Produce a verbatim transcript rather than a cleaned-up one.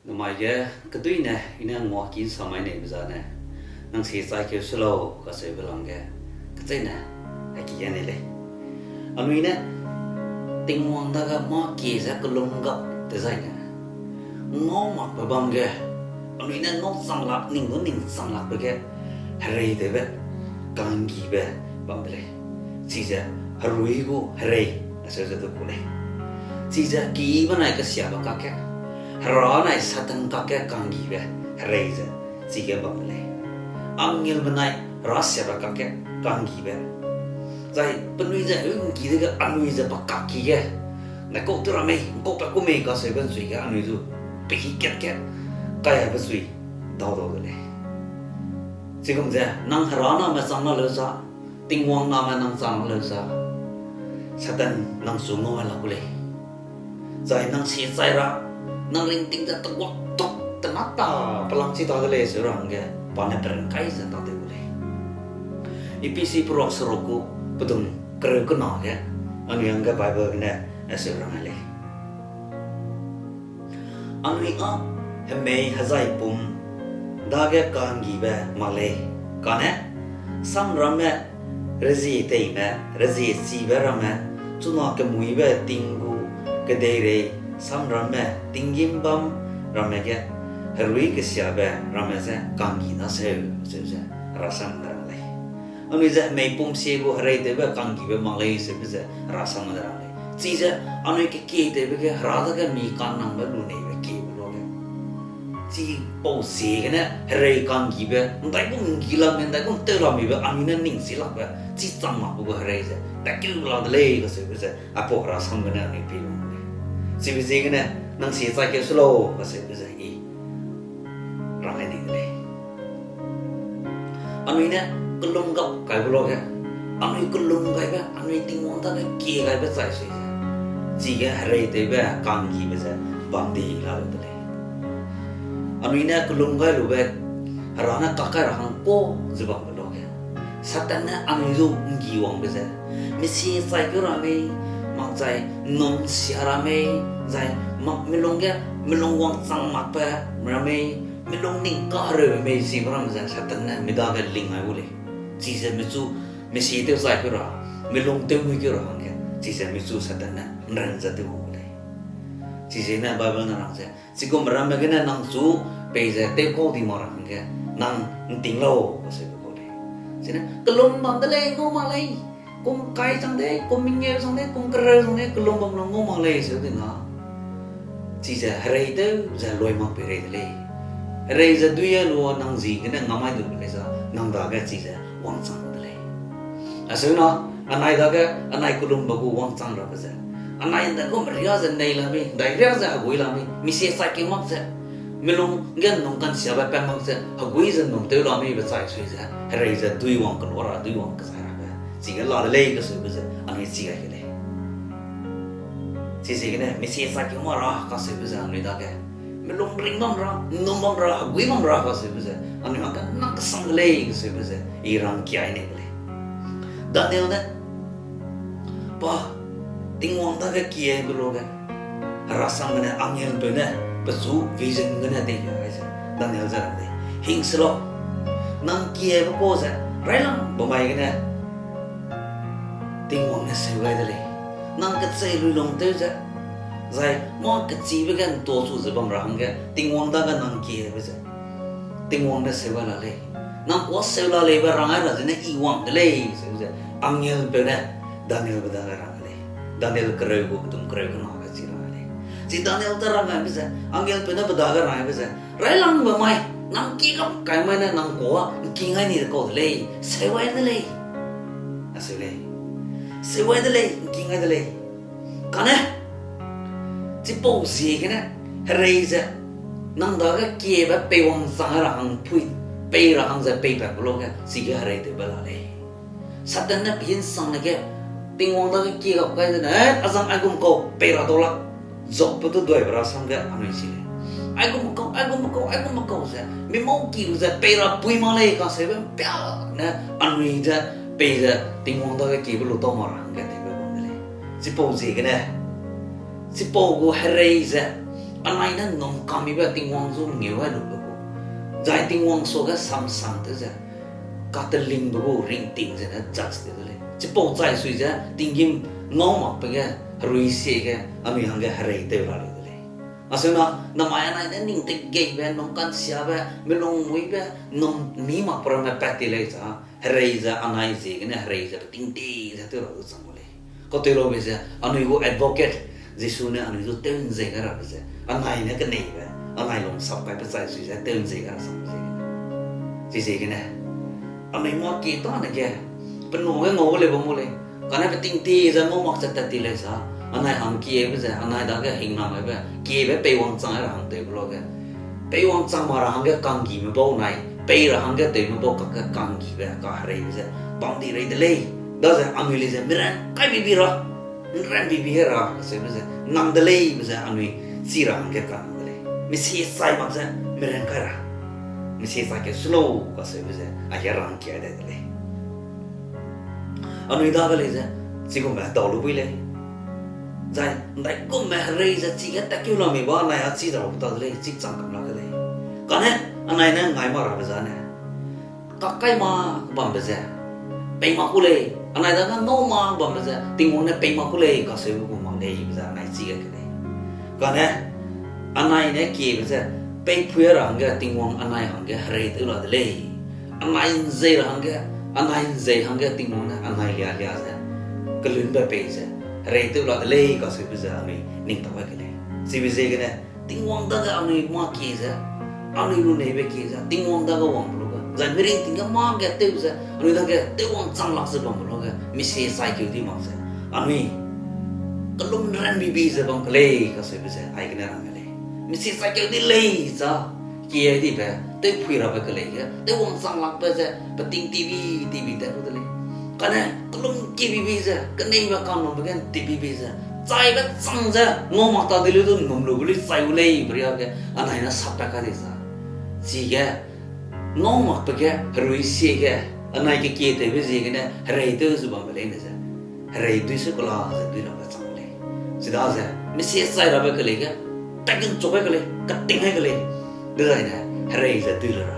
Namai ge, keduine, i ne nguaki ’nsa mai neibe zane, nang sie chai keu se lau kacheube lam ge, kecheîne, heki ge nei lei. Anui ne, Tingwang dage mâ kie ze kellum gap dezaine, ngau makbe bam ge, anui ne ngau chang lak, ning du ning chang lakbe ge, hereitewbe, ka'nggibe bam de lei. Chize herui gu herei, acheu ze du ku lei. Chize ki benai kesiabe kakge, Hera nai Satan kakge ka'nggibe, herei ze, chige bam de lei. Angelme nai Hera siabe kakge ka'nggibe. Zai penui ze heu ’ngki dege anui ze pe kakki ge, naikau tew ra mei, ’ngkau pa ku mei kacheube ’nchui ge anui zu, peki kat ge, kaibe chui, dau dau de lei. Chigum ze, nang Hera name chang la leu za, Tingwang name nang chang la leu za, Satan nang chu ngau la ku lei. Zai nang sie chai ra, nang ringting ze teguak tuk tena ta, pelam chi ta de lei seu ra hangge, pa ne peran kai ze ta tew gu lei. Ephesi peruak seruk gu, pedum kereu kena ge, anui hangge Bible gene, aseu rang lei. Anui â hemei hezaipum dage ka'nggibe mak lei, kane, samramme, rezie teime, rezie chibe ramme, chuna kemuîbe ting gu kedeirei samramme, tinggîm bâm ramme ge, herui kesiabe ramme je ka'nggi daseu, acheu ze, herasam de rang lei. Anui ze hemei pum sie gu hereitewbe ka'nggibe mak lei seube ze herasam de rang lei. Chize anui kekietewbe ge Hera dage mi kanangbe luneibe kiebe luage, chipau ziegene herei ka'nggibe, ’ndaigum ’nggi lak mei, ’ndaigum tew lak meibe, anui ne ning chi lakbe, chi chang makbe gu herei ze, tatkeu la de lei kacheube ze, aipau herasam gene anui pei lu lei. Chibe ziegene, nang sie chai keu se lau kacheube ze i rang ai ni de lei. Anui ne kellum gap kaibe luage, anui kellum gaibe, anui Tingwang dage kie gaibe chai sui ze, chige hereitewbe ka'nggibe ze bam di la lu de lei. Anui ne kellum gai lube, Hera ne kakai ra hang ka ze bambe luage, Satan ne anui zu ’nggi wangbe ze, mesie chai keu ra mei, makchai ’nnum sia ra mei, zai mak melung ge, melung wangchang makbe ra mei, melung ning kahereube mei chibe ramme ze Satan ne mi dage ling ai gu lei. Chize michu, mesie tew chai keu ra, melung tew mui keu ra hangge, chize michu Satan ne ’nran ze tew gu lei. Chize ne Bible ne rang ze, chigum ramme gene nang chu peize tewkau di mak ra hangge, nang ’nting lau kacheube kau lei. Chine, kellum bam de lei, ngau mak lei. Kum kai chang de, kum mengeu chang de, kum kereu chang de, kellum bam lu ngau mak lei seu di na. Chize hereitew ze loi mak pei rei de lei. Herei ze dui a lu nang zi gene ngamai du lei za, nang dage chize wangchang de lei. Aseu na, anai dage, anai kellumbe gu wangchang rabe ze, anai ’ndaigum ria ze nei la mei, ’ndai ria ze hegui la mei, mesie chai keu mak ze, melung ge ’nnum kansiabe pat mak ze, hegui ze ’nnum tew la meibe chai sui ze, herei ze dui wang kelu ra, dui wang kezai rabe, chige la de lei kacheube ze, anui chi gai ke lei. Chiziegene, mesie chai keu mak ra kacheube ze anui dage, melung ring bam ra, ’nnum bam ra, hegui bam ra kacheube ze, anui hangge nang kesang de lei kacheube ze, i rangkiai nei de lei. Daniel ne, pa, Tingwang dage kiebe luage, herasangme ne angelpeu ne, pechu vision gene tei gai ze, Daniel ze rang lei, hing se lau, nang kiebe kau ze, railangbe mai gene, Tingwang ne seu gai de lei. Nang kechei luilung tew ze, zai mâ kechibe ge ’ntua chu ze bam ra hangge, Tingwang dage nang kiebe ze, Tingwang ne seu gai la lei. Nang kuâ seu la leibe rang ai ra zene i wang de lei, seu ze, angelpeu ne Danielbe dage rang lei. Daniel kereu gu pedum kereu kena ge chi rang lei. Chi Daniel te rang gaibe ze, angelpeu ne pe dage rang gaibe ze, railangbe mai, nang ki kam kai mai ne nang kuâ ’ngking gai ni de kau de lei, seu gai de lei. Aseu lei. Seu gai de lei, ’ngking gai de lei. Kane, chipau ziegene, herei ze, nang dage kiebe peiwang chang ra hang pui, pei ra hang ze peipat pe luage, chige hereitewbe la lei. Satan ne pe hinsangne ge, Tingwang dage kie gap kai zene, a zang aigum kau pei ra dau lak, Jobbe du duibe rasam ge anui chi lei. Aigum kau, aigum kau, aigum kau ze, mi mau ki lu ze pei ra pui mak lei kacheube ’mpia ne anui ze pei ze Tingwang dage kiebe lu tau mak ra hangge tewbe bam de lei. Chipau ziegene, chipau gu herei ze, Anai ne ’nnum kamibe Tingwang zu ngeu gai lube gu, zai Tingwang suage samsang tew ze, katelingbe gu ringting zene judge tew de lei. Chipau chai sui ze tinggîm ngau makbe ge, herui sie ge, anui hangge herei tew ra lei de lei. Asena, namai anai ne ning tegeibe, ’nnum kansiabe, melung muibe, ’nnum mi makbe ramme pat ti lei za, herei ze anai ziegene herei ze peting ti ze tew ra du chang gu lei. Kau tew laube ze, anui gu advocate, Jisu ne anui zu tew ’nzei gai rabe ze, anai ne keneibe, anai lungsap kaibe chai sui ze tew ’nzei gai ra chang ziegene. Chiziegene, anui mâ kie tâne ge, penui ge ngau lei bam gu lei. Kane peting ti ze ngau mak ze tat ti lei za, anai hang kiebe ze, anai dage hingnam gaibe, kiebe peiwangchang ra hang tewbe luage, peiwangchang ma ra hangge kanggime bau nai, pei ra hangge tewme bau kakge kanggibe, kahereibe ze bam di rei de lei. Daze anui lei ze miran kai bibi ra, ’nran bibi he ra kacheube ze nang de leibe ze anui chi ra hangge kanang de lei. Misi chai mak ze miran kai ra, misi chai keu su lau kacheube ze aige rangkia dai de lei. Anui dage lei ze, chigumbe hedau lu bui lei. Zai, ’ndaigumbe herei ze chige tatkeu la mi ba anai a chi ra ta de lei, chî chang kam la de lei. Kane, anai ne ngai mak rabe zane, kakai mak bambe ze, pei mak ku lei, anai dage ngau mak bambe ze, Tingwang ne pei mak ku lei, kaseube gu mak leibe ze anai chi gai ke lei. Kane, anai ne kiebe ze, peipui ra hangge Tingwang anai hangge herei tew la de lei. Anai ’nzei ra hangge, anai ’nzei hangge Tingwang ne anai lia lia ze, kelunbe pei ze, herei tew la de lei kaseube ze anui ning tau gai ke lei. Chibe ziegene, Tingwang dage anui mâ kie ze, anui luneibe kie ze, Tingwang dage wangbe luge, zai miringting ge mâ ge tew ze, anui dage tewwang chang lak ze bambe luge, misi chai keu di mak ze, anui kelum ran bibi ze bam ke lei kaseube ze aigene rang ke lei. Misi chai keu di lei za, kie dibe, tewpui rabe ke lei ge, tewwang chang lakbe ze, peting tibi, tibi tat lu de lei. Kane, kelum kie bibi ze, keneibe kanumbe ge tibi bi ze, chaibe chang ze, ngau mak ta di lu du ’nnum lube lui chai gu lei, beriage, anai ne sappat ka di za. Chige, ngau makbe ge, herui sie ge, anai kekie tewbe ziegene, herei tew zu bambe leine ze, herei dui se kela ze dui rabe chang lei. Chidaze, misi chai rabe ke lei ge, tat gun chuk gai ke lei, kating gai ke lei. Dezaine, herei ze dui le ra,